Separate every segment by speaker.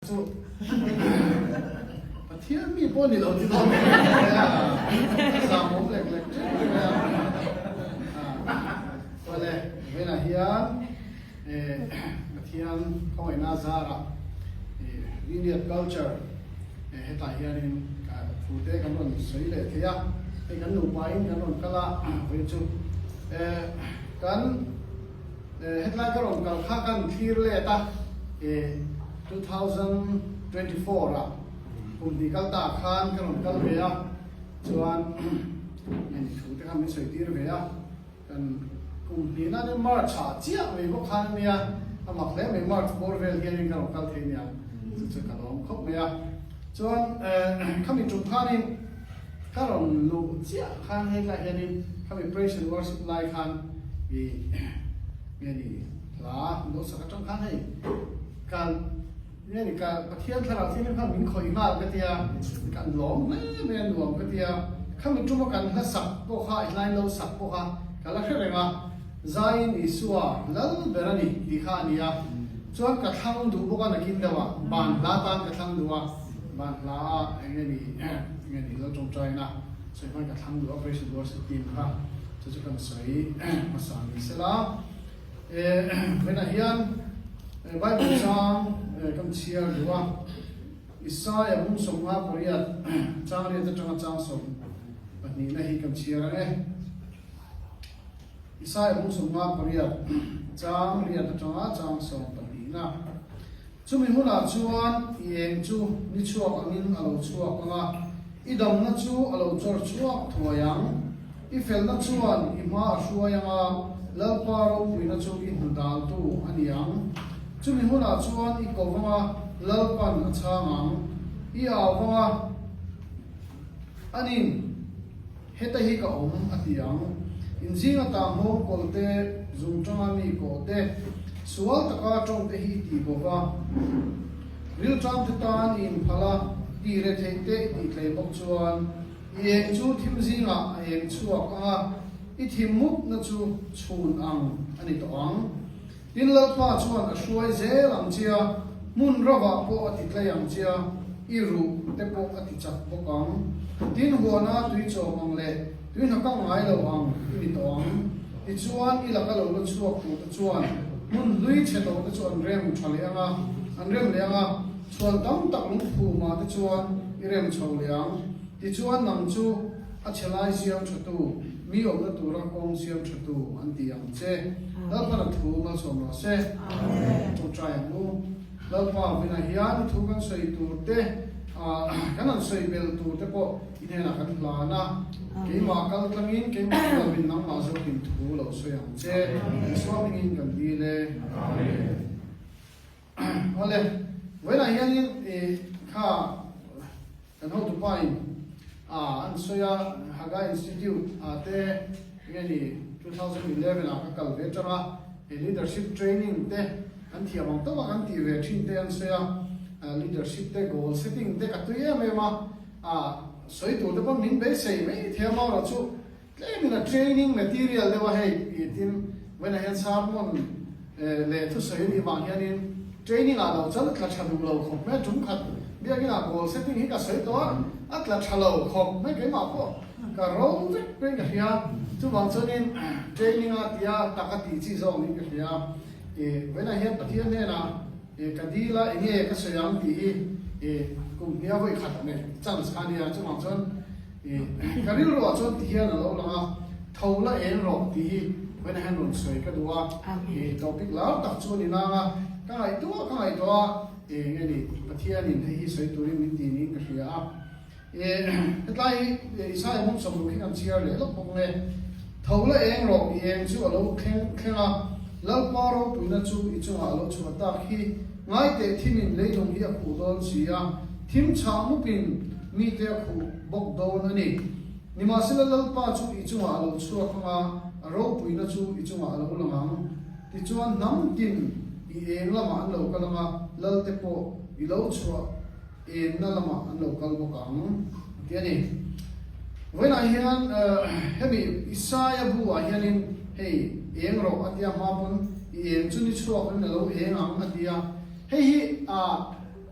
Speaker 1: Chu Pathian mi pawh ni lo ti dawn mai a, a zamawm lek lek tep mai a. Awle, vawiinah hian Pathian khawngaihna zarah Vineyard Culture hetah hianin thute kan rawn sawi leh thei a, hei kan nupain kan rawn kal a, vawiin chu kan Hetlai ka rawn kal kha kan thlir let a, 2024 ah kum hnih kal ta khan ka rawn kal ve a, chuan heng thu te kha min sawi tir ve a, kan kum hnih na nia March ah chiah mai bawk khan a nia, a mak hle mai March bawr vel hianin ka rawn kal thei nia, chu chu ka lawm khawp mai a, chuan khami tum khanin Ka rawn luh chiah khan hetlai hianin khami praise and worship lai khan i nge ni hla lo sak atang khan hei ka nge ni ka Pathian thlarau thianghlim khan min khawih nghal ka tia kan lawm hle mai a nuam ka tia khami tuma kan hla sak pawh kha i hlain lo sak pawh kha ka la hre reng a Zaiin Isua lal ber a ni tih kha a ni a chuan ka thlang duh bawk a nakin deuh ah ban hla tan ka thlang duh a. Van hla ah eng nge ni eng nge ni lo tawngtaina sawi hman ka thlang duh a praise and worship team kha chu chu kan sawi hmasa ni sela vawiinah hian Bible chang kan chhiar duh a Isaiah bung 58 chang riat atanga chang 12 na hi kan chhiar ang e Isaiah bung 58 chang riat atanga chang 12 na. Chumi hunah chuan i eng chu ni chhuak angin a lo chhuak ang a, i damna chu a lo chawr chhuak thuai ang. I felna chuan i hma a hruai ang a, Lalpa ropuina chu i hnu daltu a ni ang. Chumi hunah chuan i ko vang a, Lalpan a chhang ang. I au vang a, Anin, heta hi ka awm, a ti ang. Inzinga ta nghawng kawl te, zung tanga mi kawh te, sual taka tawng te hi i tih bo va. Rilṭam te tan i inphal a, tih re theih te i tih tlei bawk chuan, i eng chu thim zingah a eng chhuak ang a, i thim mupna chu chhun ang a ni tawh ang. Tin, Lalpa chuan a hruai zel ang che a, hmun ravah pawh a ti tlei ang che a, i ruh te pawh a ti chak bawk ang. Tin, huana tui chawm ang leh tui hna kang ngai lo ang i ni tawh ang. Tichuan, i laka lo la chhuak tur te chuan hmun hlui chhe tawh te chu an rem tha leh ang a, an rem leh ang a, chhuan tam tak lungphumah te chuan i rem chho leh ang. Tichuan, nang chu a chhe lai siam thatu, mi awmna tura kawng siam thatu an ti ang che. Lalpan a thu malsawm rawh se. Tawngtai ang u. Lalpa vinah hian thu kan sawi tur te, kan han sawi bel tur te pawh i hnenah kan hlan a. Keimah kal tlangin, keimah kal lovin nangmah zawkin thu lo sawi ang che. Isua hmingin kan dil e. Amen. Awle, vawiinah hianin i kha kan hotupain a an sawi a, Haggai Institute ah te enge ni 2011 ah ka kal ve tang a, he leadership training te kan thiam ang tawk a kan tih ve thin te an sawi a, leadership te goal setting te ka tui em em a, a sawi tur te pawn min beisei mai thei a marawh chu Tlemin a training material deuh a hei tih tin vawiinah hian sermon leh thusawi a nih vang hianin training ah lo chuan a tla tha duh lo khawp mai a, tum khat biakin ah goal setting hi ka sawi tawh a, a tla tha lo khawp mai keimah pawh ka ro vek pawhin ka hria, chuvang chuanin training a tia tak a tih chi zawk niin ka hria. Vawiinah hian Pathian hnenah ka dil a enge ka sawi ang tih hi kum hnia vawi khat nei chance kha a nia, chuvang chuan Ka rilruah chuan ti hian a lo lang a, tho la eng rawh tih hi vawiin hian rawn sawi ka duh a, topic lar tak chu a ni nang a, ka ngaihtuah ka ngaihtuah a, eng nge ni Pathianin hei hi sawi turin min ti niin ka hria a, hetlai hi Isaiah hmawm sawmruk hi kan chhiar leh lawk bawk nge, tho la eng rawh i eng chu a lo thleng thleng a, Lalpa ropuina chu i chungah a lo chhuah tak hi, ngaiteh thimin leilung hi a khuh dawn si a, thim chhah mupin mite a khuh bawk dawn a ni. Nimahsela Lalpa chu i chungah a lo chhuak ang a, a ropuina chu i chungah a lo lang ang. Tichuan hnam tin i eng lamah an lo kal ang a, Lalte pawh i lo chhuah enna lamah an lo kal bawk ang, a ti a ni. Vawiinah hian hemi Isaia bu ah hianin hei eng rawh a tia hma pawn i eng chu ni chhuak in a lo eng ang a ti a. Hei hi a.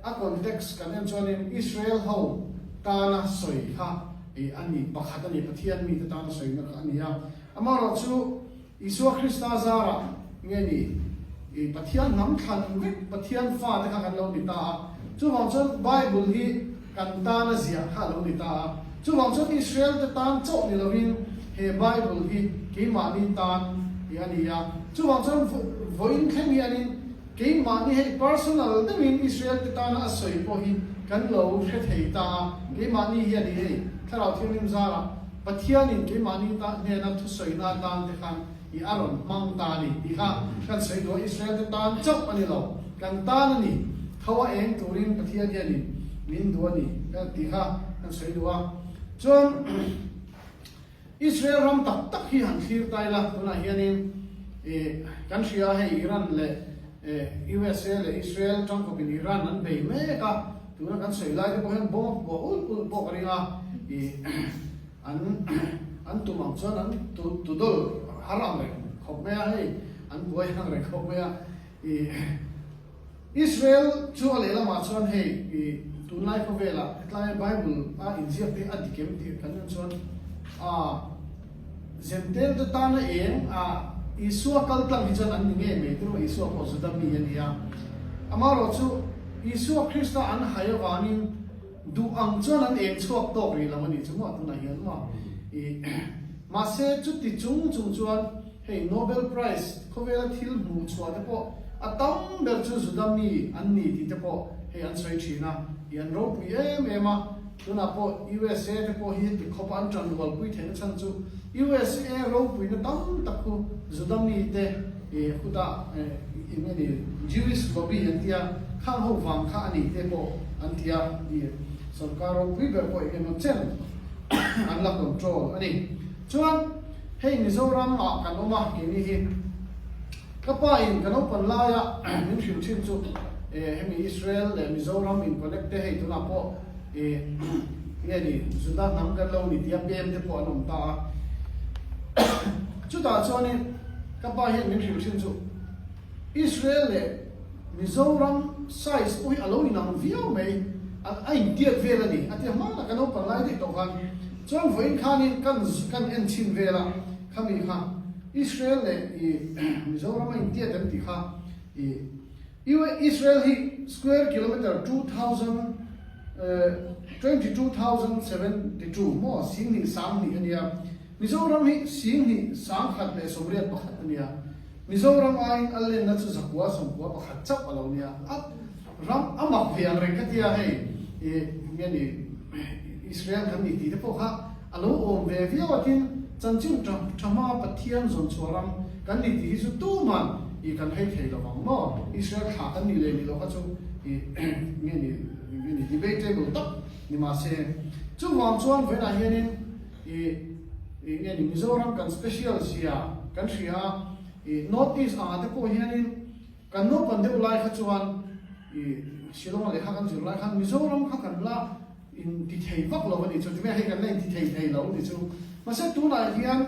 Speaker 1: a context kan en chuanin Israel ho tana sawi kha a ni pakhat a ni, Pathian mite tana sawina kha a ni a. Amaherawhchu Isua Krista zarah nge ni i Pathian hnam thlan vek Pathian fate kha kan lo ni ta a, chuvang chuan Bible hi kan tana ziah kha a lo ni ta a, chuvang chuan Israel te tan chauh ni lovin he Bible hi keimahni tan hi a ni a, chuvang chuan vawiin thleng hianin keimahni hei personal deuhin Israel te tana a sawi pawh hi kan lo hre thei ta a, keimahni hian i hei Thlarau Thianghlim zarah Pathianin keimahni ta hnena thusawina atan te khan i a rawn hmang ta a ni tih kha kan sawi duh a, Israel te tan chauh a ni lo, kan tan a ni, tho a eng turin Pathian hianin min duh a ni tih kha kan sawi duh a. Chuan Israel ram tak tak hi han thlir ta ila, tunah hianin i kan hria a hei Iran leh USA leh Israel tangkawpin Iran an bei mek a, Tuna kan sawi lai te pawh hian bawng a puah ulh ulh pawh ka ring a, ih an an tum ang chuan an tu tu dawl har ang reng khawp mai a, hei an buai ang reng khawp mai a, ih Israel chu a lehlamah chuan hei ih tunlai khawvelah hetlai Bible a inziak te a dik em tih kan en chuan a Zentel te tana eng a Isua kal tlang hi chuan an ni ngei mai tiraw Isua pawh Juda mi a ni a. Amaherawh chu Isua Krista an hai avangin duh ang chuan an eng chhuak tawk rih lo a nih chu maw tunah hian maw i mahse chuti chung chung chuan hei Nobel Prize khawvela thil hmuh chhuah te pawh a tam ber chu Juda mi an ni tih te pawh hei an sawi thin a i an ropui em em a. Tunah pawh USA te pawh hi heti khawpa an ṭan rualpui theihna chhan chu USA ropuina tam tak khu Juda mite khutah eng nge ni Jewish lobby an tia khang ho vang kha a ni te pawh an tia sorkar ropui ber pawh eng emaw chen an la control a ni. Chuan hei Mizoram ah kan awm a keini hi. Ka pa in ka naupan laia min hrilh thin chu hemi Israel leh Mizoram in connect te hei tunah pawh nge ni Juda hnam kan lo ni tia pem te pawh an awm ta a. Chutah chuanin ka pa hian min hrilh thin chu Israel leh Mizoram size pawh hi a lo inang viau mai a intiat vel a ni a tia hmanah ka naupan lai daih tawh khan chuan vawiin khanin kan kan en chhin vel a khami kha Israel leh i Mizoram a intiat em tih kha i Israel hi square kilometer 22,072 maw 22,000 a nia, Mizoram hi 21,081 a nia, Mizoram aiin a lenna chu 991 chauh a lo nia, a ram a mak ve ang reng ka tia hei i nge ni Israel kan ni tih te pawh kha A lo awm ve viau a tin, chanchin tha tha hma Pathian zawn chhuah ram kan ni tih hi chu tuman i kan hei thei lo vang maw? Israel thla kan nih leh nih loh kha chu i nge ni nge ni debatable tak ni mah se. Chuvang chuan vawiinah hianin i i nge ni Mizoram kan special zia kan hria a, i North East angah te pawh hianin kan naupan deuh lai kha chuan i Shillong lehkha kan zir lai khan Mizoram kha kan la In ti thei vak lo a nih chu, tinge hei kan la in ti thei thei lo a nih chu. Mahse tunah hian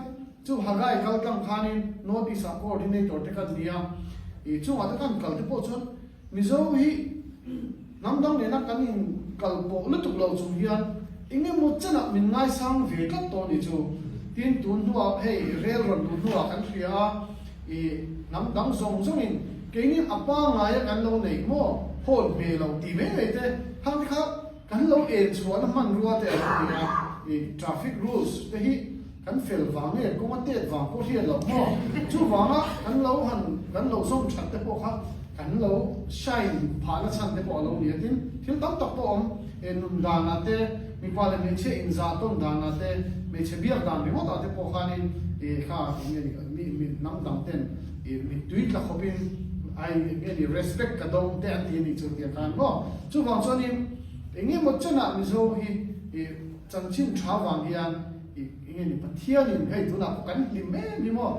Speaker 1: chu Haggai kal tlang khanin North East ah coordinator te kan ni a, ih chungah te kan kal te pawh chuan Mizo hi hnam dang nena kan in kal pawh lutuk lo chung hian eng emaw chenah min ngaisang ve tlat tawh a nih chu. Tin tun hnuah hei rel rawn luh hnuah kan hria a, ih hnam dang zawng zawngin keini a pangaia kan lo neih maw hawn hmel lo tih mai mai te khang te kha Kan lo en chhuahna hmanrua te a lo ni a, i traffic rules te hi kan fel vang nge kawng a tet vang pawh hriat loh maw? Chuvanga kan lo han kan lo zawm that te pawh kha kan lo shine phahna chhan te pawh a lo ni a, tin thil tam tak pawh awm e nun danah te mipa leh hmeichhia inzah tawn danah te hmeichhe biak dan ringawt ah te pawh khanin i kha eng nge ni mi hnam dang ten i mittui tla khawpin ai eng nge ni respect ka dawng te an ti a nih chu tiang khan maw? Chuvang chuanin eng emaw chenah Mizo hi i chanchin tha vang hian i eng nge ni Pathianin hei tunah pawh kan hlim em hi maw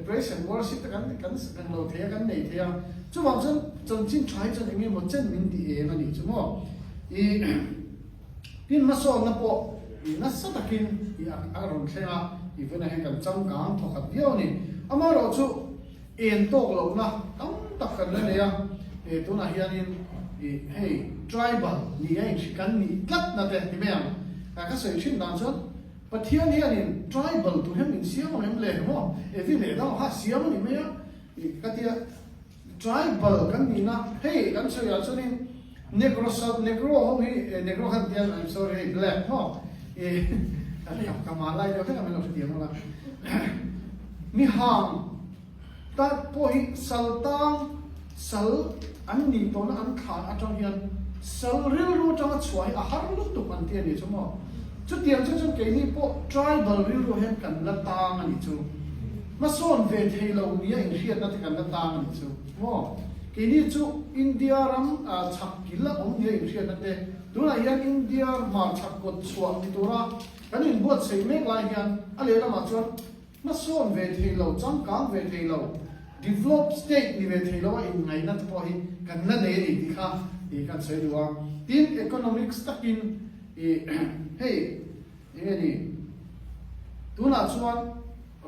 Speaker 1: praise and worship te kan kan reng lo thei a kan nei thei a chuvang chuan chanchin tha hi chuan eng emaw chen min ti eng a nih chu maw i tin hmasawnna pawh i nasa takin i a rawn thleng a i vawiinah hian kan changkang thawkhat viau a ni amaherawhchu En tawk lohna tam tak kan la nei a, tunah hianin ih hei tribal ni a inhri kan nih tlat na te ti mai ang. Ka sawi thin dan chuan Pathian hianin tribal tur hian min siam ang em le maw? Evi leh dang kha siam a ni mai a ka tia. Tribal kan nihna hei kan sawi ah chuanin Negro sal Negro ho hi Negro khan tiang I'm sorry hei black maw i ka ma lai deuh hlek a min lo hrethiam ang a mi hang ta pawh hi sal tang sal an nih tawhna an thlan atang hian sal rilru atanga chhuah hi a har lutuk an ti a nih chu maw chutiang chu chuan keini pawh tribal rilru hian kan la tang a nih chu. Hmasawn ve thei lo nia inhriatna te kan la tang a nih chu maw? Keini chu India ram chhak kil a awm nia inhriatna te, tunah hian India hmarchhak kawt chhuah ni tura kan inbuatsaih mek lai hian a lehlamah chuan hmasawn ve thei lo, changkang ve thei lo, developed state ni ve thei lo a inngaihna te pawh hi kan la nei a ni tih kha kan sawi duh a. Tin, economics takin hei eng nge ni? Tunah chuan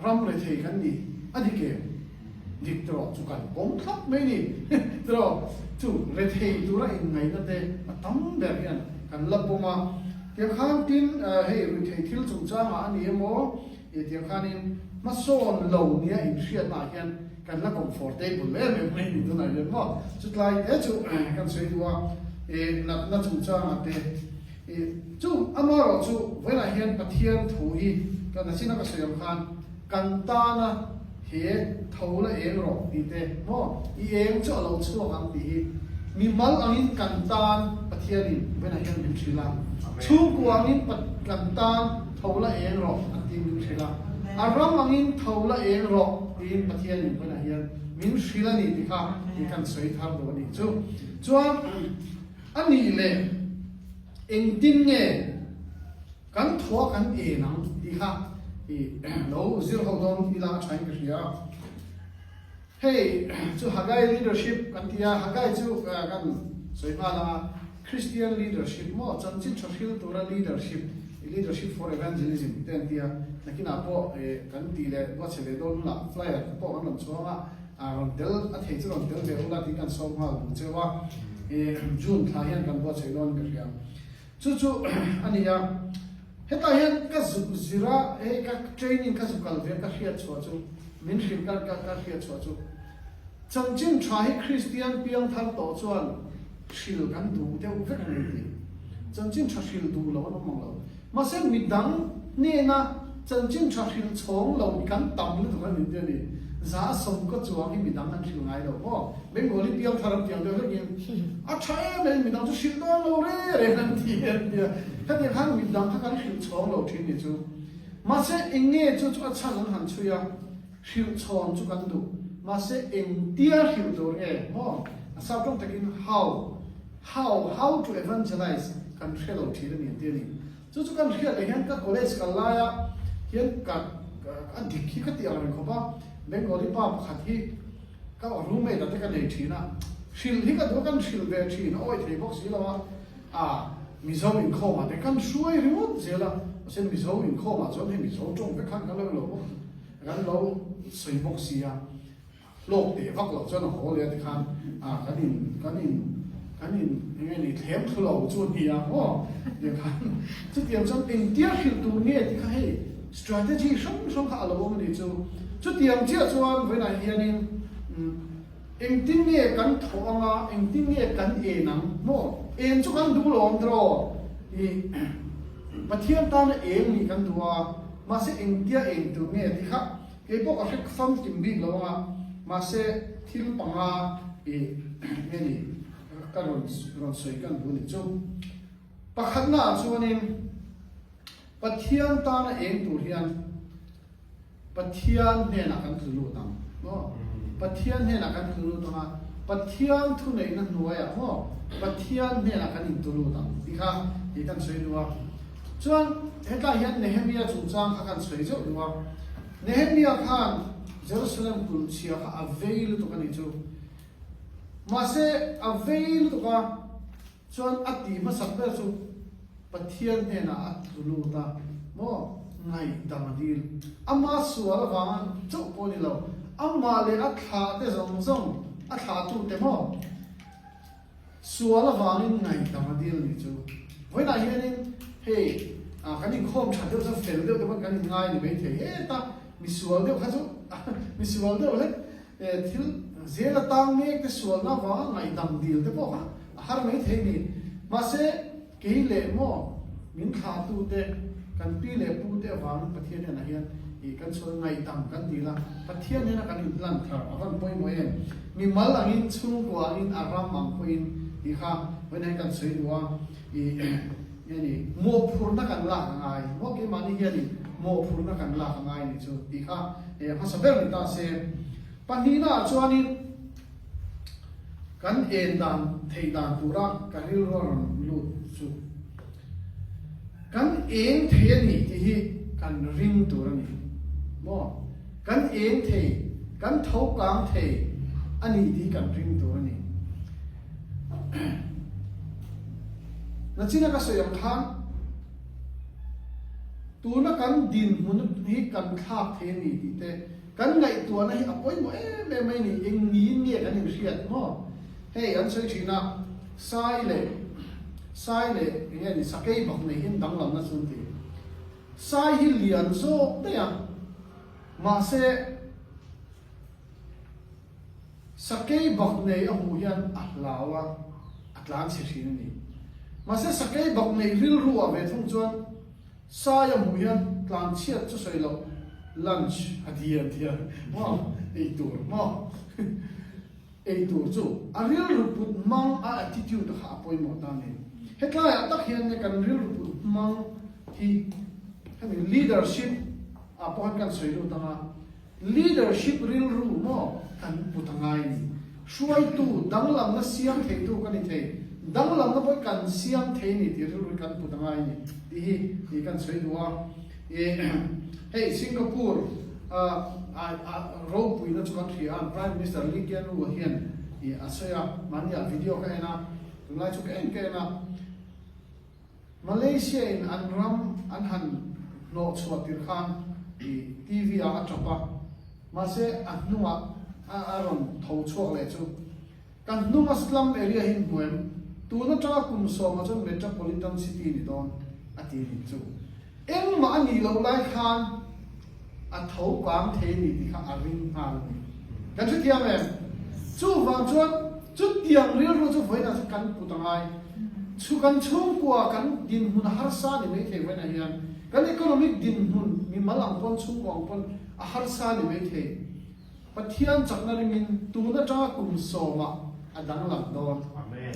Speaker 1: ram rethei kan ni a dik em? Dik tawh chu kan pawm thlap mai ni tawh chu rethei tura inngaihna te a tam ber hian kan la pawm a. Tiang khan tin hei rethei thil chungchangah a ni emaw tiang khanin hmasawn lo nia inhriatna ah hian kan la comfortable em em mai ni tunah hian maw chutlai te chu kan sawi duh a natna chungchangah te Chu amaherawh chu vawiinah hian Pathian thu hi ka nachina ka sawi ang khan kan tana he tho la eng rawh tih te maw i eng chu a lo chhuak ang tih hi mimal angin kan tan Pathianin vawiinah hian min hrilh a, chhungkua angin kan tan tho la eng rawh an tiin min hrilh a, a ram angin tho la eng rawh tiin Pathianin vawiinah hian min hrilh a ni tih kha kan sawi thar duh a nih chu. Chuan. A nih leh engtin nge kan thua kan en ang tih kha i lo zir ho dawn ila a thain ka hria. Hei chu Haggai leadership kan ti a, Haggai chu kan sawi nghal a, Christian leadership maw chanchin tha hril tura leadership, leadership for evangelism te an ti a, nakinah pawh kan tih leh buatsaih leh dawn hunah flyer te pawh kan rawn chhuang a, A rawn tel a thei chu rawn tel ve ula tih kan sawm nghal duh cheu a, June thla hian kan buatsaih dawn ka hria. Chu chu a ni a, hetah hian ka zuk zir a, hei ka training ka zuk kal ve ka hriat chhuah chu, min hrilh ka ka hriat chhuah chu, chanchin tha hi Kristian piang thar tawh chuan hril kan duh deuh vek a ni tih. Chanchin tha hril duh lo an awm ang lo. Mahse midang hnena chanchin tha hril chhawng lo kan tam lutuk a ni te a ni. Za sawmkaw chuang hi midang an hril ngai lo maw? Bengali piang thar an tiang deuh hlekin a tha em em midang chu hrilh dawn lo re reng an ti em tia. Hetiang khan midang kha kan hrilh chhawng lo thin ni chu. Mahse eng nge chu chu a chhan an han chhui a, hrilh chhawn chu kan duh. Mahse engtia hrilh tur nge maw? A sap tawng takin how? How, how to evangelize kan hre lo thin a ni an ti a ni. Chu chu kan hriat leh hian ka college kal laia hian ka a dik hi ka ti ang reng khawp a, Bengali pa pakhat hi ka roommate ah te ka nei thin a, hrilh hi ka duh a kan hrilh ve thin a awih thei bawk si lo a, ah Mizo inkhawm ah te kan hruai ringawt zel a, mahse Mizo inkhawm ah chuan hei Mizo tawng vek khan kan lo lo bawk kan lo sawi bawk si a. Hlawk teh vak loh chuan a haw leh a tikhan ah kan in kan in kan in eng nge ni thlem thlu lo chu a ni a maw tiang khan chutiang chuan engtia hrilh tur nge tih kha hei strategy hrang hrang kha a lo awm a ni chu chutiang chiah chuan vawiinah hianin engtin nge kan thawh anga engtin nge kan en ang maw en chu kan duh lo ang tiraw ih Pathian tana eng nih kan duh a mahse engtia eng tur nge tih kha Kei pawh ka hre famkim bik lo anga, mahse thil panga i nge ni ka rawn rawn sawi kan duh a ni chu. Pakhatna ah chuanin Pathian tana eng tur hian Pathian hnenah kan tlu lut ang maw? Pathian hnenah kan tlu lut ang a, Pathian thuneihna hnuaiah maw Pathian hnenah kan intu lut ang tih kha i kan sawi duh a. Chuan hetlai hian Nehemia chungchang kha kan sawi zeuh duh a. Nehemia khan Jerusalem kulh chhia kha a vei lutuk a nih chu. Mahse a vei lutuk a, chuan a tih hmasak ber chu Pathian hnenah a tlu lut a, maw ngaihdam a dil. Ama sual avanga chauh pawh a ni lo, amah leh a thlah te zawng zawng, a thlahtute maw? Sual avangin ngaihdam a dil nih chu. Vawiinah hianin hei kan inkhawm tha deuh chuan fel deuh te pawn kan inngai ni maithei heta misual deuh kha chu misual deuh hlek thil zel atang mek te sualna avanga ngaihdam dil te pawh kha a har maithei ni. Mahse kei leh maw min thlahtu te kan pi leh pu te avangin Pathian hnenah hian ih kan sual ngaihdam kan dil a, Pathian hnena kan inhlan thar a van pawimawh em? Mimal angin chhungkua angin a ram ang pawhin tih kha vawiin hian kan sawi duh a, ih nge ni mawhphurhna kan lak a ngai maw keimahni hianin mawhphurhna kan lak a ngai nih chu tih kha a hmasa ber ni ta se. Pahnihna ah chuanin kan en dan theih dan tura ka rilru a rawn lut chu kan eng thei a ni tih hi kan ring tur a ni maw? Kan eng thei, kan tho kang thei a ni tih hi kan ring tur a ni. Nachina ka sawi ang khan tuna kan dinhmun hi kan thlak thei a ni tih te, Kan ngaihtuahna hi a pawimawh em em mai ni, eng niin nge kan inhriat maw? Hei an sawi thin a, sai leh sai leh eng nge ni sakei bak nei hian danglamna chu an ti. Sai hi lian zawk daih a, mahse sakei bak nei a hmuh hian a hlau a, a tlan chhe thin a ni. Mahse sakei bak nei rilru ah ve thung chuan Sai a hmuh hian tlan chhiat chu sawi loh lunch a ti an ti a maw ei tur maw ei tur chu a rilru put hmang a attitude kha a pawimawh ta ni. Hetlaiah tak hian nge kan rilru put hmang hi hemi leadership ah pawh hian kan sawi lut ang a, Leadership rilru maw kan put a ngai ni. Hruaitu, danglamna siam theitu ka ni thei, danglamna pawh kan siam thei ni tih rilru hi kan put a ngai ni tih hi i kan sawi duh a. I hei Singapore a ropuina chu kan hria a, Prime Minister Lee Kuan Yew hian i a sawi a, mahni ah video ka en a, tunlai chu ka en ka en a. Malaysia in an ram an han hnawh chhuah tir khan i TV ah a tap a, mahse a hnungah a a rawn tho chhuak leh chu kan hnunga slum area hi hmu em? Tun atanga kum sawmah chuan metropolitan city ni dawn a ti nih chu. Engmah a nih loh lai khan a tho kang thei a ni tih kha a ring nghal a ni. Kan hrethiam em? Chuvang chuan chutiang rilru chu vawiinah chuan kan put a ngai. Chu kan chhungkua kan dinhmun a harsa ni maithei vawiinah hian kan economic dinhmun mimal ang pawn chhungkua ang pawn a harsa ni maithei. Pathian chakna ringin tun atanga kum sawmah a danglam dawn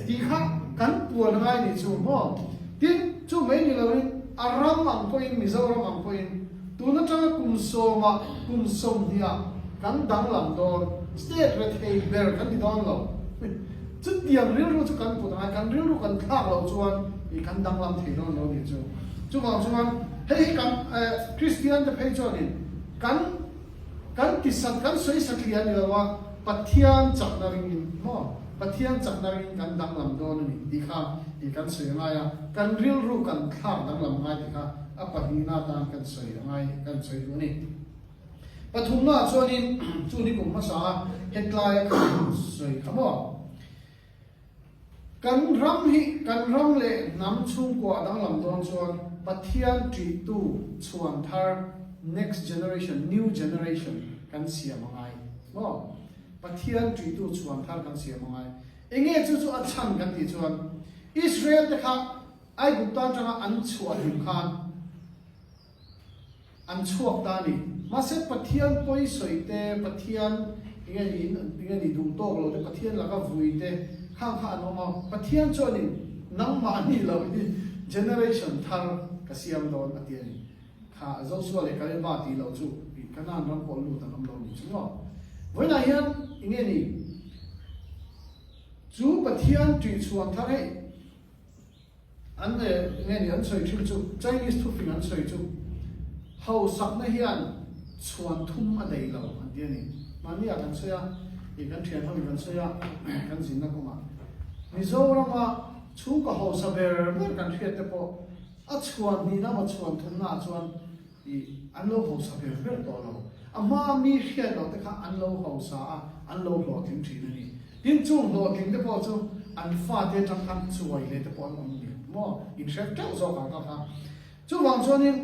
Speaker 1: tih kha kan puan ngai nih chu maw? Tin, chu mai ni loin a ram ang pawhin, Mizoram ang pawhin tun atanga kum sawmah, kum sawmhniah kan danglam dawn, state rethei ber kan ni dawn lo. Chutiang rilru chu kan put angai, kan rilru kan thlak loh chuan ih kan danglam thei dawn lo nih chu. Chuvang chuan hei hi kan Kristian te phei chuanin kan Kan ti sat, kan sawi satliah a ni lo a, Pathian chakna ringin maw, Pathian chakna ringin kan danglam dawn a ni tih kha ih kan sawi a ngai a, kan rilru kan thlak danglam ngai tih kha a pahnihna atan kan sawi a ngai, kan sawi duh a ni. Pathumna ah chuanin chu ni kum hmasa a hetlai a kan sawi kha maw. Kan ram hi kan ram leh hnam chhungkua a danglam dawn chuan Pathian ṭihtu chhuan thar next generation, new generation kan siam a ngai maw? Pathian ṭihtu chhuan thar kan siam a ngai. Enge chu chu a chhan kan tih chuan Israel te kha Aigupta aṭanga an chhuah hlim khan, An chhuak ta a ni. Mahse Pathian pawi sawi te, Pathian enge ni enge ni duh tawk lo te, Pathian laka vui te khang kha an awm a. Pathian chuanin nangmah ni lo hi generation thar ka siam dawn a ti a ni. Kha Joshua leh Kaleba tih loh chu Kanaan ram pawh lut an awm lo ni chu maw. Vawiinah hian enge ni chu Pathian ṭihchhuan thar hei An nge ni an sawi thin chu, Chinese thufing an sawi chu, hausakna hian chhuan thum a nei lo an ti a ni. Mahni ah kan sawi a, ih kan thian ho in kan sawi a, kan zinna kawngah. Mizorama chhungkaw hausa ber ber kan hriat te pawh a chhuan hnihna emaw chhuan thumna ah chuan ih an lo hausa ber ber tawh lo. A hmaa mi hriat loh te kha an lo hausa a, an lo hlawhtling thin a ni. Tin, chung hlawhtling te pawh chu an fate atang khan chuai leh te pawh an awm ni maw? Inhre teuh zawk ang kha kha. Chuvang chuanin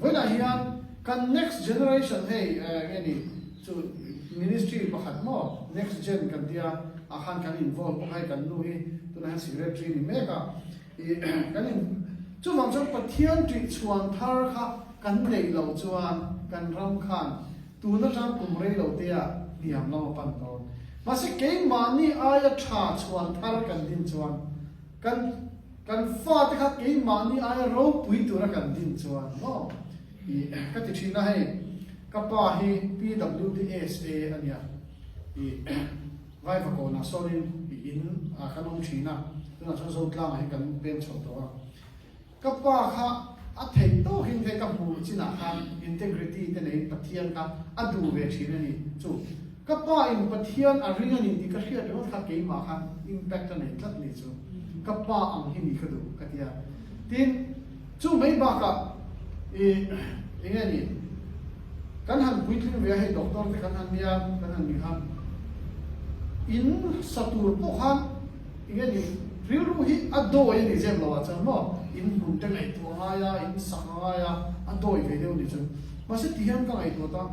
Speaker 1: vawiinah hian kan next generation hei nge ni chu ministry pakhat maw next gen kan tia ah khan kan involve bawk a hei kan nu hi tunah hian secretary ni mek a ih kan in chuvang chuan Pathian tih chhuan thar kha kan neih loh chuan kan ram khan tun atang kum rei lo te ah hniam lam a pan dawn. Mahse keimahni aia tha chhuan thar kan din chuan kan Kan fate kha keimahni aia ropui tura kan din chuan maw i ka ti thin a hei ka pa hi PWDSA a nia i Vaivakawnah sawnin i in ah kan awm thin a tunah chuan Zotlangah hian kan peng chho tawh a ka pa kha a theih tawkin hei ka hmuh chinah khan integrity te neiin Pathian kha a duh ve thin a ni chu Ka pa in Pathian a ring a ni tih ka hriat ringawt kha keimah khan impact a nei tlat ni chu ka pa ang hi ni ka duh ka ti a. Tin, chu mai bakah i eng nge ni kan han puitling ve a hei doctor te kan han nia kan han nih khan in sa tur pawh khan eng nge ni rilru hi a dawi a ni zem lo ah chuan maw in hmun te ngaihtuah a ngai a in sak a ngai a a dawi ve deuh ni chu mahse ti hian ka ngaihtuah ta.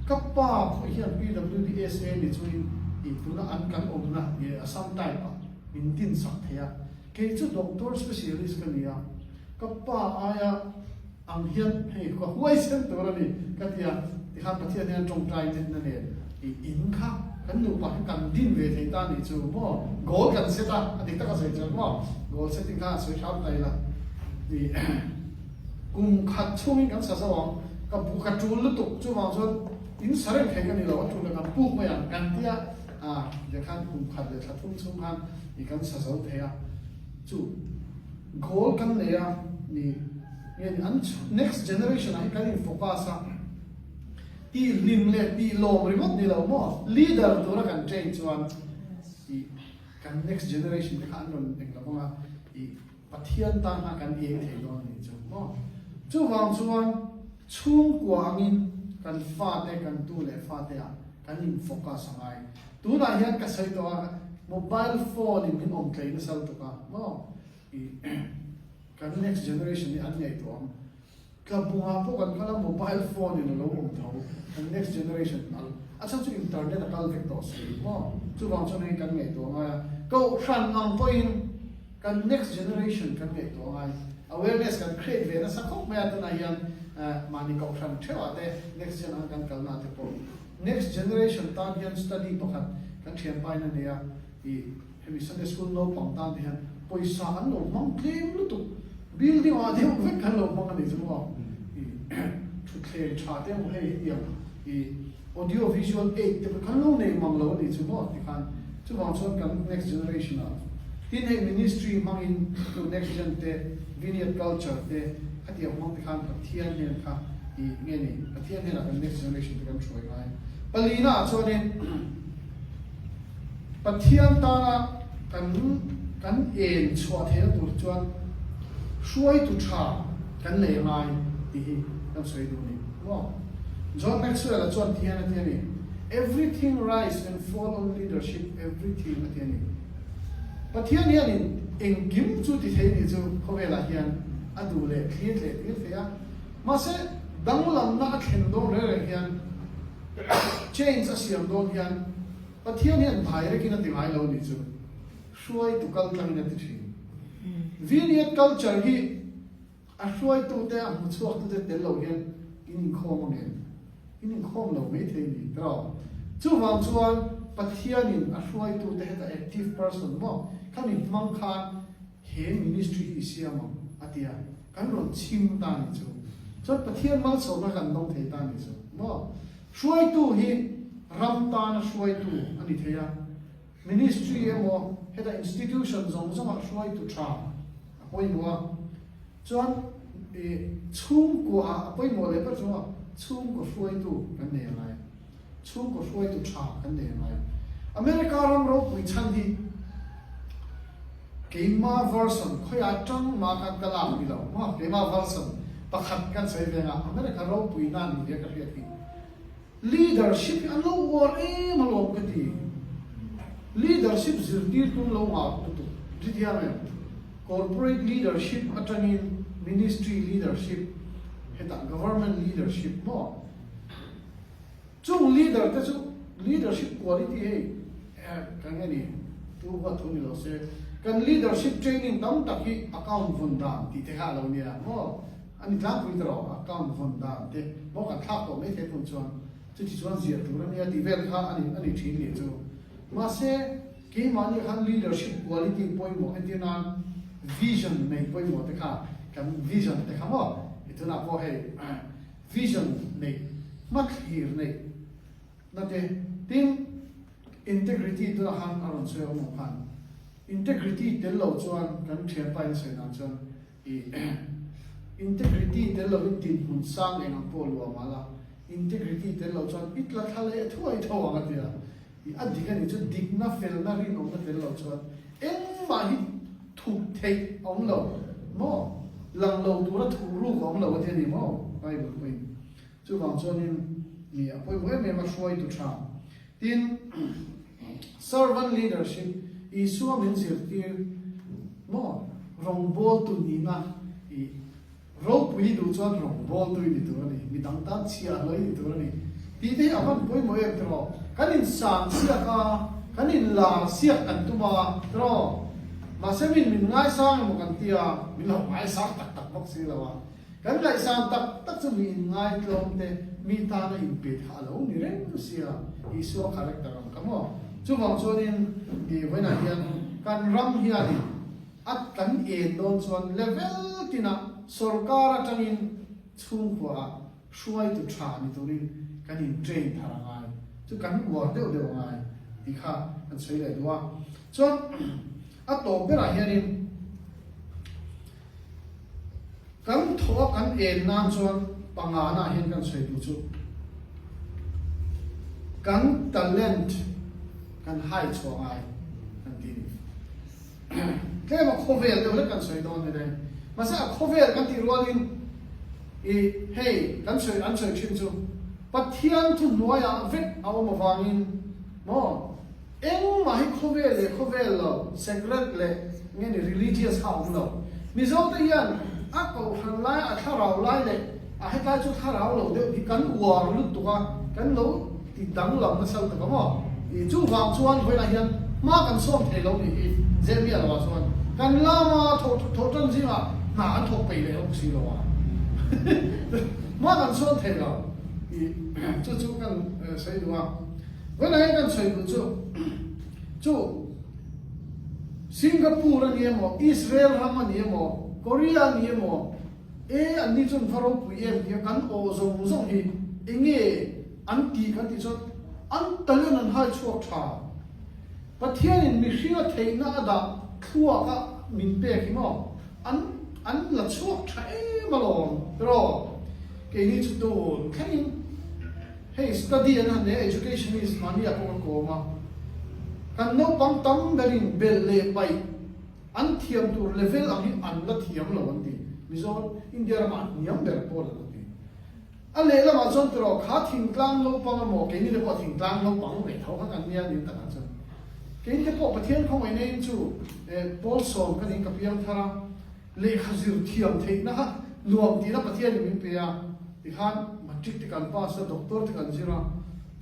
Speaker 1: Ka pa pawh hian PWDSA ni chungin ih tuna an kan awmna nge Assam type ah min din sak thei a, kei chu doctor specialist ka ni a, ka pa aia ang hian hei ka huaisen tur a ni ka ti a, tikhan Pathian hian tawngtai netna nen ih in kha kan nupa kha kan din ve thei ta nih chu maw goal kan set a, a dik tak a sawi chuan maw goal setting kha a sawi hram ta ila ih. Kum khat chhungin kan sa zo ang, ka bu ka tul lutuk, chuvang chuan in sa reng thei ka ni lo, a tul leh kan puk mai ang kan tia a tia khan kum khat leh thla thum chhung khan i kan sa zo thei a, chu goal kan nei a ni nge ni an next generation ah hian kan in focus a, tih hlim leh tih lawm ringawt ni lo maw, leader tura kan train chuan i kan next generation te kha an rawn eng lo vang a i. Pathian tan khan kan eng thei dawn a nih chu maw? Chuvang chuan chhungkua angin kan fate, kan tu leh fate ah kan in focus a ngai. Tunah hian ka sawi tawh a, mobile phone in min awm tlei nasa lutuk a maw? I kan next generation hi an ngaihtuah ang. Tlabungah pawh kan kal a, mobile phone in a lo awm tho. Kan next generation a chhan chu internet a kal vek tawh si maw? Chuvang chuan hei kan ngaihtuah ngai a, kohhran ang pawhin kan next generation kan ngaihtuah ngai. Awareness kan create ve nasa khawp mai a, tunah hian mahni kohhran theuhah te next gen ang kan kalna te pawh next generation tan hian study pakhat kan thianpain a nei a, i Hemi Sunday School naupang tan te hian pawisa an lo hmang tlem lutuk, building ah deuh vek kan lo hmang a ni chu maw? I thutthleng tha te emaw hei hetiang i audio visual aid te pawh kan lo nei mang lo a ni chu maw? Tikhan chuvang chuan kan next generation ah tin hei ministry hmangin tu next gen te vineyard culture te khatiang hmang te khan Pathian hnen kha i nge ni Pathian hnenah kan next generation te kan hruai ngai. Palina ah chuanin. Pathian tana kan kan en chhuah theihna tur chuan hruaitu tha kan nei a ngai tih hi kan sawi duh a ni maw? John Maxwell-a chuan ti hian a ti a ni, Everything rise and fall on leadership, everything a ti a ni. Pathian hianin engkim chu ti thei nih chu khawvelah hian a duh leh thlir leh tir thei a, mahse danglamna a thlen dawn reng reng hian Change a siam dawn hian Pathian hian direct in a ti ngai lo nih chu hruaitu kal tlangin a ti thin. Vineyard culture hi a hruaitute a hmuchhuaktute tel lo hian in inkhawm ang em? In inkhawm lo mai thei ni tiraw? Chuvang chuan Pathianin a hruaitute heta active person maw khami hmang khan He ministry hi i siam ang, a ti a, kan rawn chhim ta ni chu. Chuan Pathian malsawmna kan dawng thei ta ni chu maw? Hruaitu hi ram tana hruaitu a ni thei a, ministry emaw heta institution zawng zawngah hruaitu tha a pawimawh a, chuan i chhungkuaah a pawimawh leh ber chu maw chhungkaw hruaitu kan nei a ngai. Chhungkaw hruaitu tha kan nei ngai. America ram ropui chhan hi keima version khawiah tang mah khan ka lak ni lo maw keima version pakhat kan sawi ve anga America ropui nan ni ve ka hriat hi leadership hi an lo uar em alawm ka ti. Leadership zirtir tum lo ngah lutuk ri thiam em? Corporate leadership atangin ministry leadership, hetah government leadership maw? Chung leader te chu leadership quality hei kan nge ni tu huat thu ni lo se, kan leadership training tam tak hi account vawn dan tih te kha a lo nia maw? A ni tlangpui ta rawh account vawn dan te maw kan thlak tawh mai thei tun chuan. Chuti chuan ziah tur a nia tih vel kha a ni a ni thin nih chu. Mahse, keimahni khan leadership quality pawimawh entir nan vision nei pawimawh te kha kan vision te kha maw i tunah pawh hei vision neih hmathlir neih na te tin integrity tunah khan a rawn sawi awm ang khan integrity tel lo chuan kan thianpa in a sawi dan chuan I integrity tel lovin dinhmun sang eng ang pawh luah mah la, integrity tel lo chuan i tla thla leh thuai tho ang a ti a. I a dik a nih chu dikna, felna, rinawmna tel lo chuan engmah hi thup theih a awm lo maw? Lang lo tura thuh ruk a awm lo a ti a ni maw? Bible pawhin. Chuvang chuanin i a pawimawh em em a hruaitu tha. Tin, servant leadership, Isua min zirtir maw? Rawngbawltu nihna i ropui duh chuan rawngbawltu i ni tur a ni, mi dang tan chhiah hlawh i ni tur a ni tih te hi a hman pawimawh em tiraw? Kan insang siak a, kan inlar siak kan tum a tiraw? Mahse min min ngaisang emaw kan ti a, min lo ngaisang tak tak bawk si lo a. Kan ngaihsan tak tak chu mi inngai tlawm te, mi tana inpe kha a lo ni reng sia, Isua character ang kha maw? Chuvang chuanin i vawiinah hian kan ram hianin a kan en dawn chuan level tinah sorkar atangin chhungkuaah hruaitu tha ni turin kan in train thar a ngai, chu kan uar deuh deuh a ngai tih kha kan sawi leh duh a. Chuan a tawp berah hianin. Kan thaw a kan en nan chuan pangana hian kan sawi duh chu kan talent kan hai chhuah ngai kan ti ni. Tlem a khawvel deuh hlek kan sawi dawn ni reng. Mahse a khawvel kan tih rualin i hei kan sawi an sawi thin chu Pathian thu hnuaiah vek a awm avangin maw Engmah hi khawvel leh khawvel lo, secret leh nge ni religious kha a awm lo. Mizote hian a kohhran lai, a thlarau lai leh a hetlai chu thlarau lo deuh hi kan uar lutuk a, kan lo ti danglam nasa lutuk a maw? Ih chuvang chuan vawiinah hian hma kan sawm thei lo nih hi Zehmiah lovah chuan kan lama thawh thawh tan zingah hna an thawk peih leh awk si lo a, hma kan sawm thei lo. Ih chu chu kan sawi duh a. Vawiin kan sawi duh chu chu Singapore a ni emaw, Israel ram a ni emaw, Korea a ni emaw, e an ni chuan va ropui em tia kan aw zawng zawng hi enge an tih kan tih chuan an talent an hai chhuak tha. Pathianin mihringa theihna a dah thluak a min pek hi maw an an la chhuak tha em alawm tiraw? Keini chu tun thlengin. Hei study an han nei a, educationist mahni ah pawh ka kawm a, kan naupang tam berin belh leh paih an thiam tur level ang hi an la thiam lo an ti. Mizoram, India ramah an hniam ber pawl an la ti. A lehlamah chuan tiraw kha thingtlang naupang emaw keini te pawh thingtlang naupang ve tho kha kan nia nin takah chuan keini te pawh Pathian khawngaihna in chu pawl sawm ka ning ka piang thar a, Lehkha zir thiam theihna kha nuam tihna Pathianin min pe a, tikhan matric te kan pass a, doctor te kan zir a,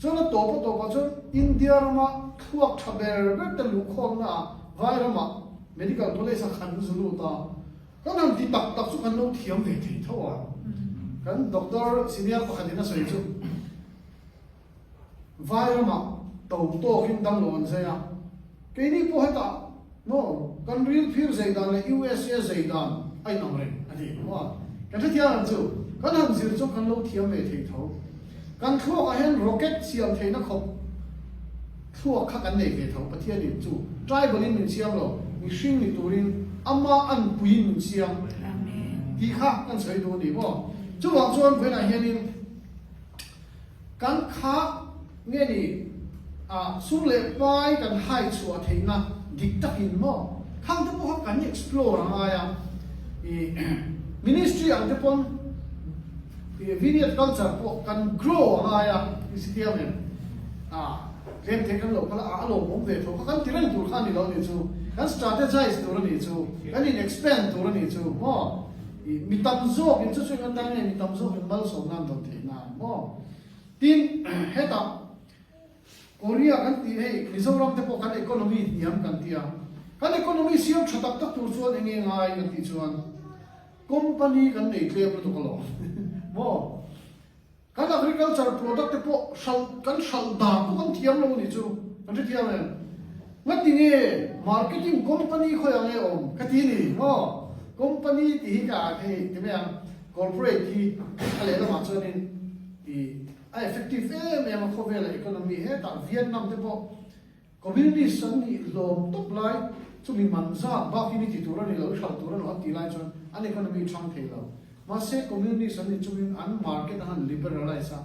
Speaker 1: chuan a tawp a tawpah chuan India rama thluak tha ber ber te luhkhawmna ah vai ramah medical college ah khan zu lut a, kan han ti tak tak chu kan lo thiam ve thei tho a, kan doctor senior pakhatin a sawi chu. Vai ramah to tawkin damlo an zai a, keini pawh hetah maw kan ril phir zei dan leh USA zei dan a inang reng a ti maw. Kan hrethiam ang chu, kan han zir chu kan lo thiam ve thei tho. Kan thluakah hian rocket siam theihna khawp thluak kha kan nei ve tho, Pathianin chu tribal in min siam lo, mihring ni turin ama anpuiin min siam tih kha kan sawi duh a ni maw. Chuvang chuan vawiinah hianin, Kan kha nge ni a sum leh pai kan hai chhuah theihna dik takin maw? Khang te pawh kha kan explore a ngai a, i ministry ang te pawn i vineyard culture pawh kan grow a ngai a, i si thiam em? A. Tlem te kan lo kal a, a lawmawm ve tho kha kan ti reng tur kha a ni lo a nih chu. Kan strategize tur a nih chu. Kan in expand tur a nih chu maw? I mi tam zawk in chu chu eng atan nge mi tam zawk in malsawm nan dawn theih nan maw? Tin, hetah Korea kan tih hei Mizoram te pawh kan economy hniam kan ti a. Kan economy siam tha tak tak tur chuan eng nge ngai kan tih chuan company kan nei tlem lutuk alawm maw? Kan agriculture product te pawh hralh kan hralh dan pawh kan thiam lo anih chu kan hrethiam em? Ngati nge marketing company khawiah nge awm ka ti ni maw? Company tih hi ka hei ti mai ang corporate hi a lehlamah chuanin ih a effective em em a khawvela economy hetah Vietnam te pawh Communist an nih hlawm tawp lai chu mi man zat bakin i ti tur a ni lo, i hralh tur a ni lo an tih lai chuan an economy i thang thei lo. Mahse Communist an nih chungin an market an han liberalize a,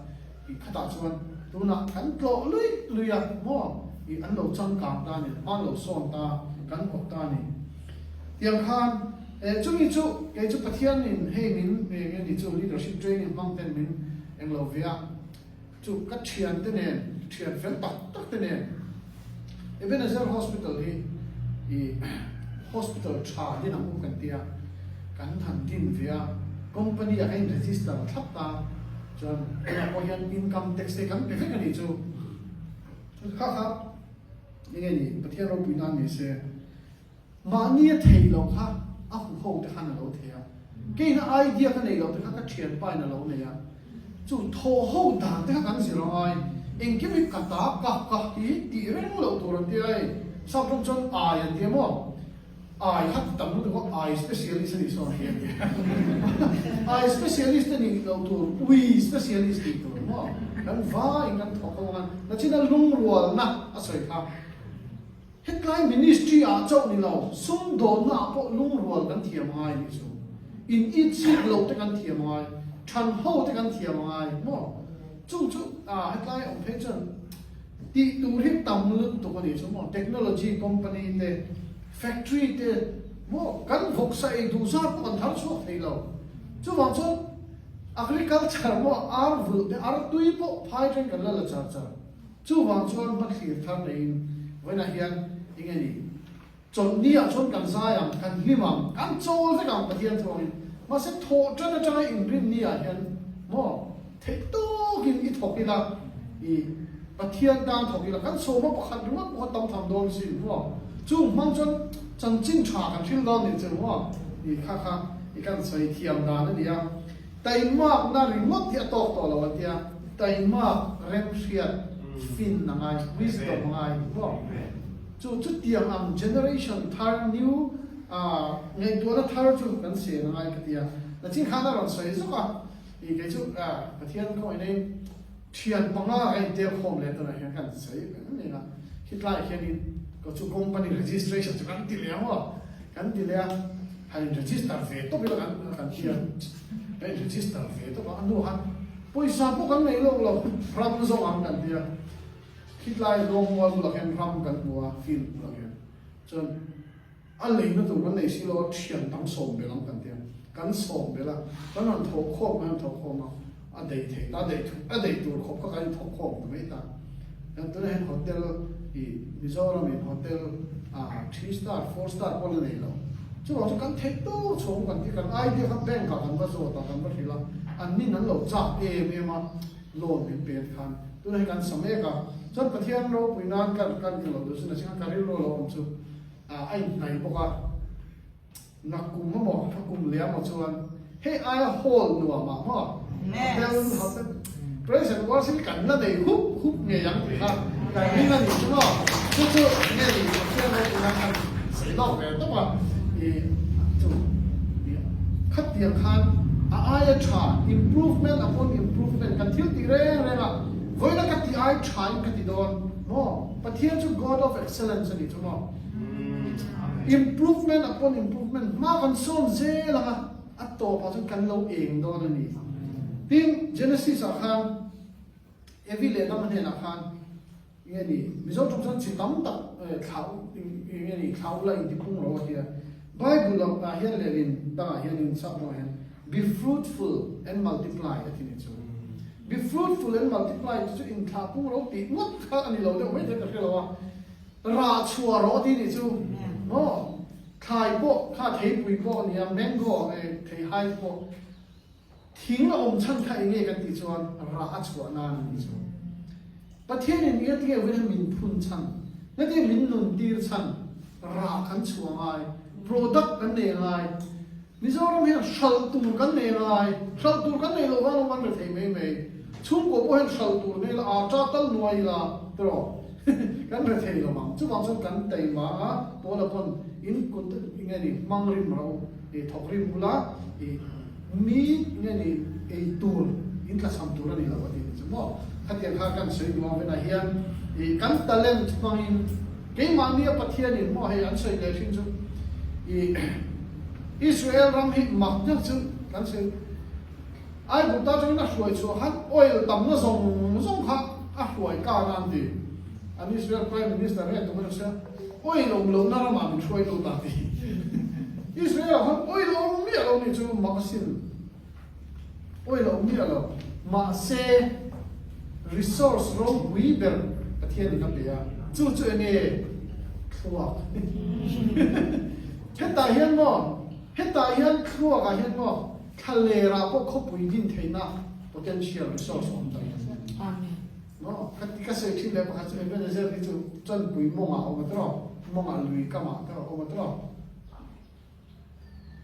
Speaker 1: i khatah chuan tunah kan tlawh luih luih a maw, i an lo changkang ta a ni, hma an lo sawn ta, kan awt ta a ni. Tiang khan eh chumi chu kei chu Pathianin hei min nge ni chu leadership training hmang ten min englo ve a, Chu ka thiante nen, thian fel tak tak te nen Ebenezer Hospital hi i hospital tha din ang u kan tia, kan han din ve a, company ah ka in register thlap ta, chuan tunah pawh hian income tax te kan pe vek a nih chu. Kha kha enge ni Pathian ropui nan ni se. Mahni a theih loh kha a huho te khan a lo thei a, keina idea ka neih loh te kha ka thianpa in a lo nei a, chu thaw ho dan te kha kan zir angai, engkim hi ka ta ka ka hi tih reng loh tur an tia hei, sap rawng chuan ai an tia maw, ai kha ti tam lutuk a, ai specialist a nih sawn hi an tia, ai specialist a nih loh tur ui specialist tih tur maw, kan vaiin kan thawk ho anga, nachina lungrualna a sawi kha. Hetlai ministry ah chauh ni lo, sumdawnna ah pawh lungrual kan thiam angai nih chu. In it chik loh te kan thiam angai, than ho te kan thiam angai maw? Chung chu ah hetlai awm phei chuan tih tur hi tam lutuk a nih chu maw? Technology company te, factory te maw kan vawksa ei duh zat pawh kan thar chhuak thei lo. Chuvang chuan agriculture maw ar vulh te, ar tui pawh phai teng kan la la char char. Chuvang chuan hmathlir thar neiin vawiinah hian eng nge ni? Chawlhni ah chuan kan zai ang, kan hlim ang, kan chawl vek ang Pathian thawngin. Mahse thawh tan atanga inrinni ah hian maw theih tawkin i thawk ila, i Pathian tan thawk ila, kan sawma pakhat ringawt pawh kha tam tham dawn sin maw? Chung hmang chuan chanchin tha kan hril dawn nih chu maw? I kha kha i kan sawi thiam dan a ni a. Taimakna ringawt hi a tawk tawh lo a tia, taimak remhriat fin a ngai, wisdom a ngai maw? Chu chutiang ang generation thar new ngaihtuahna thar chu kan siam a ngai ka tia. Nachin khan a rawn sawi zuk a, i kei chu Pathian khawngaihna in thian panga ka intel khawm leh tunah hian kan sawi reng reng a, khitlaiah hianin ka chu company registration chu kan ti leh ang aw, kan ti leh a, han in register ve tawp ila kan kan ti a. Ka in register ve tawp a, a hnuah khan pawisa pawh kan nei lawk lo, ram zawk ang kan ti a, khitlai Lawngmual bulah khian ram kan hmu a, field bulah khian chuan a leina tur kan nei si lo a, thian tam sawm belh ang kan ti a, kan sawm belh a, kan rawn thawh khawm kan rawn thawh khawm a, a daih thei ta, a daih a daih tur khawp kha kan in thawk khawm ta mai ta, chuan tunah hian hotel ih Mizoram in hotel ah three star four star pawh la nei lo, chuvang chu kan theih tawk chhawng kan ti kan idea kha bank ah kan va zawt a kan va hrilh a, an nin an lo chak em em a loan min pe te khan tunah hian kan sa mek a, chuan Pathian ropui nan kan kan ti lo duh sin a chhing a ka rilru a lo awm chu ah a inhnaih bawk a. Nakum emaw a kum leh emaw chuan hei aia hall nuam ah maw hotel hotel praise and worship hi kan la nei hup hup ngei ang tih kha kan ring a nih chu maw chu chu nge ni Pathian ropui nan kan sawi lawk ve tawp a i chu i khatiang khan a aia tha improvement upon improvement kan thil tih reng reng a vawiina ka tih ai tha in ka ti dawn maw Pathian chu God of excellence a nih chu maw. Improvement upon improvement hma kan sawn zel ang a, a tawpah chuan kan lo eng dawn a ni. Tin, Genesis ah khan Evi leh Adama hnenah khan enge ni, Mizo tawng chuan chi tam tak thlah enge ni thlah ula intipung rawh a ti a. Bible ah hian lehlin dangah hianin sap dangah hian be fruitful and multiply a ti ni chu. Be fruitful and multiply tih chu inthlah pung ro tih ngawt kha a ni lo deuh mai thei ka hre lo a. Rah chhuah rawh tih nih chu maw? Thlai pawh kha theipui pawh a ni a, mango eh theihai te pawh thing a awm chhan kha eng nge kan tih chuan rah a chhuah nan a nih chu. Pathianin nge tinge vawiin hian min phun chhan, nge tinge min nun tir chhan, rah kan chhuah ngai, product kan nei ngai, Mizoram hian hralh tur kan nei ngai, hralh tur kan nei loh vang lo kan re thei mai mai, chhungkaw pawh hian hralh tur nei la aa tal nuai ila tiraw kan re thei lo ang, chuvang chuan kan taima a Paula pawn in kut nge ni hmang rim ro i thawk rim ula i mi nge ni ei tur in tlachham tur a ni lo a ti chu maw, khatiang kha kan sawi duh ang venah hian i kan talent hmangin Keimahnia Pathianin maw hei an sawi leh thin chu i Israel ram hi mak deuh chu kan sawi Aigupta atangin a hruai chhuah khan oil tamna zawng zawng kha a hruai kân a an ti. An Israel Prime Minister nge tum a hria oil awm lohna ramah min hruai lut a ti. Israel ah khan oil a awm miah lo ni chu mak asin. Oil a awm miah lo. Mahse, resource ropui ber Pathianin a pe a, chu chu eng nge? Thluak. Hetah hian maw, hetah hian thluakah hian maw thlalerah pawh khawpui din theihna potential resource a awm ta hian.
Speaker 2: Amen.
Speaker 1: Maw, ka ka sawi thin leh pakhat chu Ebenezer hi chu chanpui mawngah a awm a tawh, mawngah lui kamah te a awm a tawh.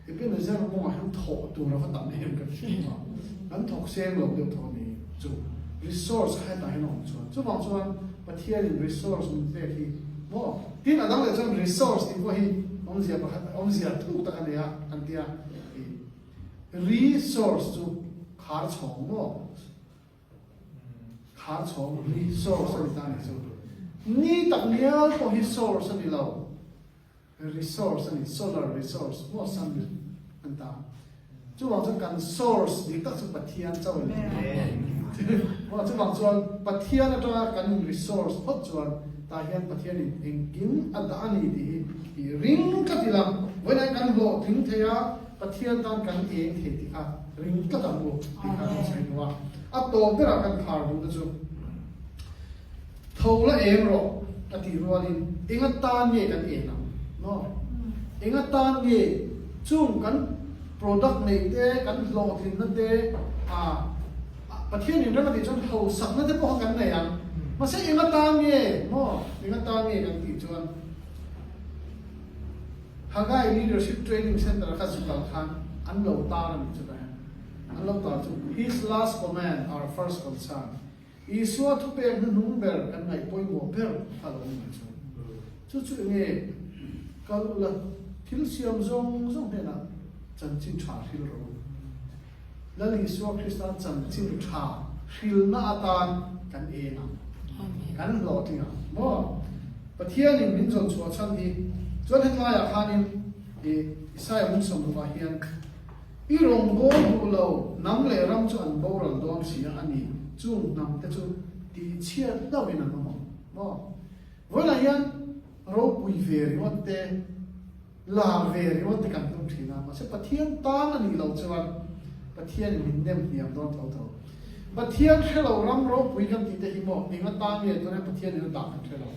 Speaker 1: Ebenezer kawngah hian thawh tur a va tam em kan hre a, kan thawk seng lo deuh tho a ni chu resource kha hetah hian a awm chuan. Chuvang chuan Pathianin resource min pek hi maw? Tin a dang leh chuan resource tih pawh hi awmzia pakhat awmzia thuk tak a nei a kan tia i resource chu khar chhawng maw? Khar chhawng resource a ni ta a ni chu. Ni tak ngial pawh hi source a ni lo. Resource a ni, solar resource maw sun an ta. Chuvang chuan kan source dik tak chu Pathian chauh a ni. Maw chuvang chuan Pathian atanga kan in resource phawt chuan tah hian Pathianin engkim a dah a ni tih hi i ring tlat ila, vawiin kan hlawhtling thei a, Pathian tan kan eng thei tih kha ring tlat ang u tih kha kan sawi duh a. A tawp berah kan khar duhna chu. Tho la eng rawh a tih rualin eng atan nge kan en ang maw? Eng atan nge chung kan product neih te, kan hlawhtlinna te, ah Pathian in rem a tih chuan hausakna te pawh kha kan nei ang. Mahse eng atan nge maw? Eng atan nge kan tih chuan Haggai Leadership Training Center kha zukal khan an lo tar a nih chutah hian an lo tar chu His last command, our first concern. Isua thupek hnuhnung ber kan ngaih pawimawh ber kha lo awm mai chu. Chu chu enge kal ula thil siam zawng zawng hnenah chanchin tha hril rawh u. Lal Isua Krista chanchin tha hrilna atan kan eng ang, kan hlawhtling ang maw? Pathianin min zawn chhuah chhan hi chuan hetlaiah khanin i Isaia Hmungsawmrukah hian, I rawngbâwl duh lo, hnam leh ram chu an boral dawn si a, a ni, chung hnamte chu tihchhiat hlauhin an awm ang maw? Vawiinah hian ropui ve ringawt te, lar ve ringawt te kan tum thin a, mahse Pathian tan a nih loh chuan Pathianin min nem hniam dawn tho tho. Pathian hre lo ram ropui kan tih te hi maw eng atan nge tunah hian Pathianin a dah kan hre lo.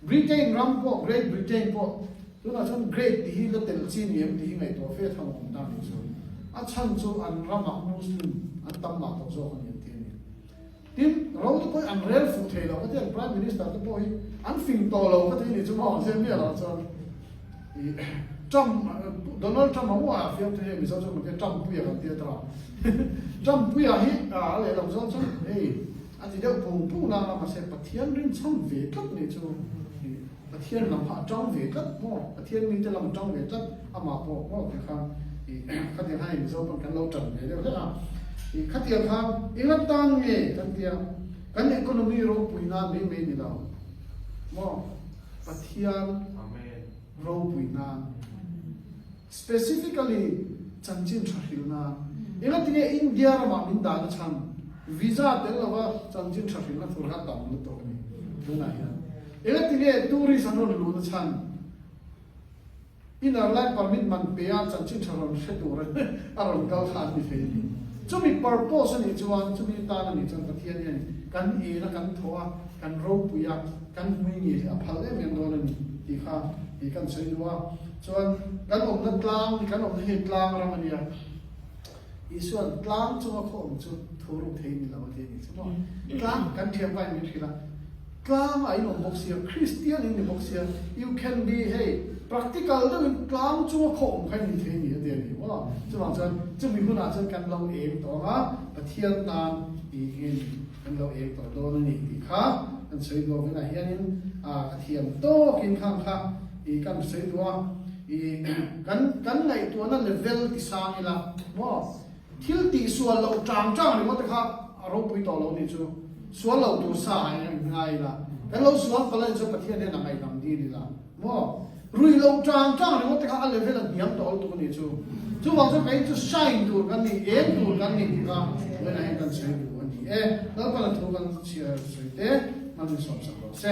Speaker 1: Britain ram pawh, Great Britain pawh, tunah chuan Great tih hi la tel chi ni em tih hi ngaihtuah fe tham a awm ta nih chu. A chhan chu an ramah Muslim an tam mah tawh zawk a ni an ti a ni. Tin, ro te pawh hi an rel fuh thei lo ka ti, an Prime Minister te pawh hi an fing tawh lo ka ti a ni chu maw, zia miah lo chuan i Trump, Donald Trump a uah a fiam chu hei Mizo chuan kan tia Trump puia kan tia tawh a. Trump puia hi a lehlam zawng chuan hei A ti deuh pung pung nang a, mahse Pathian rinchhan ve tlat nih chu Pathian lam kha a tang ve tlat maw, Pathian mite lam a tang ve tlat, amah pawh maw ti khan i khatiang khan hei Mizo pawn kan lo tan ve deuh hlek a, i khatiang khan eng atan nge kan tia kan economy ropui nan mai mai ni lo maw, Pathian ropui nan Specifically chanchin tha hril nan. Engatinge India ramah min dahna chhan visa tel lova chanchin tha hrilna tur kha tam lutuk a ni tunah hian. Engatinge tourist an rawn luhna chhan Inner Line Permit man pe a chanchin tha rawn hre tur a rawn kal kha an ni thei a ni. Chumi purpose a nih chuan, chumi tan a nih chuan Pathian hian kan en a, kan thaw a, kan ropui a, kan hmui ngei hi a phal em em dawn a ni tih kha i kan sawi duh a. Chuan kan awmna tlang, kan awmna hi tlang ram a nia. Isuan tlang chunga khaw awm chu thu ruk thei ni lo a ti a nih chu maw. Tlang kan thiam pahin min hrilh a. Tlang a inawm bawk sia, Kristian in ni bawk sia, you can be hei practical deuhin tlang chunga khaw awm kha in ni thei a ni a ti a ni maw. Chuvang chuan chumi hunah chuan kan lo eng tawh ang a, Pathian tan i nge ni kan lo eng tawh dawn a ni tih kha kan sawi duh a, vinah hianin a ka thiam tawkin khang kha i kan sawi duh a, i kan kan ngaihtuahna level ti sang ila maw. Thil tih sual loh tang tang ringawt te kha a ropui tawh lo nih chu. Sual lo tur sa ah hian in ngai ila, kan lo sual palh a nih chuan Pathian hian a ngaihdam dil ila maw? Rui loh tang tang ringawt te kha a level a hniam tawh lutuk a nih chu. Chuvang chuan kei chu shine tur kan ni, eng tur kan ni tih kha vawiinah hian kan sawi duh a ni e. Lalpana thu kan chhiar sawi te hman min sawmsak rawh se.